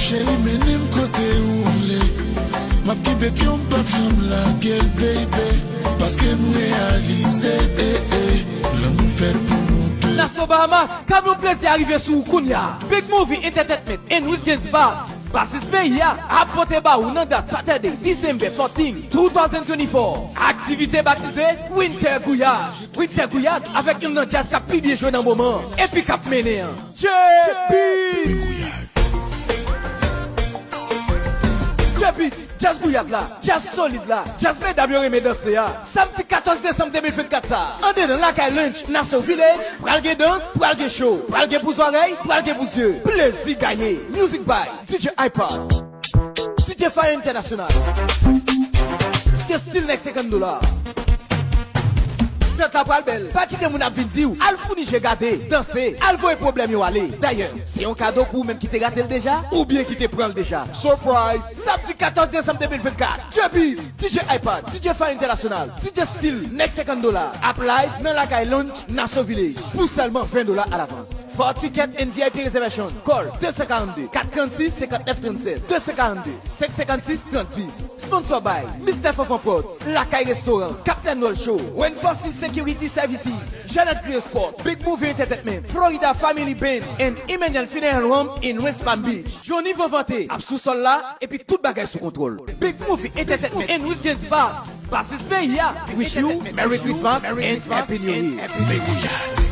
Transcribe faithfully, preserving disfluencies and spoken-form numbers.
Cheri, mennen m kote ou vle. M ap kenbe pye w, m p ap janm lage l, baby. Paske m reyalize, eh, eh, lanmou fèt pou nou de. Nassau Bahamas, kamyon plezi a rive sou ou kounye a. Big Movie Entertainment and Weekends Bars, Basis peyi a, ap pote ba ou nan dat Saturday, December fourteen, two thousand twenty-four. Aktivite batize Winter Gouyad. Winter Gouyad avèk youn nan djaz k ap pi byen jwe nan moman an epi k ap mennen an. J-Beatz! J-Beatz, djaz gouyad la, djaz solid la, djaz medam yo renmen danse a. Samdi katòz desanm de mil vennkat sa a, andedan lakay Lunch Nassau Village, pral gen dans, pral gen show, pral gen pou zòrèy, pral gen pou zye. Plezi gaye. Music by D J iPod, D J Fire International, D J Steel Next senkant dola. Fèt la pral bèl. Pa kite moun ap vin di w al founi je gade, danse, al voye pwoblèm yo ale. Dayè, se yon kado pou ou menm ki te rate l deja oubyen ki te pran l deja. Surprise! Samdi katòz desanm de mil vennkat, J-Beatz, D J iPod, D J Fire International, D J Steel Next senkant dola ap live nan lakay Lunch Nassau Village pou sèlman ven dola alavans. For ticket and V I P reservation, call deux cent quarante-deux, quatre trente-six, cinquante-neuf trente-sept, deux cent quarante-deux, cinq cinquante-six, trente dix. Sponsor by Mister Fanfan Prods, Lakay Restaurant, Captain World Show, Rainforest Security Services, Jeannette Griot Sport, Big Movie Entertainment, Florida Family Band, and Emmanuel Funeral Home in West Palm Beach. Johnny Van Vante ap sou sòl la, epi tout bagay sou kontwòl. Big Movie Entertainment and Weekends Bars, Basis peyi a. Wish you Merry Christmas and Happy New Year.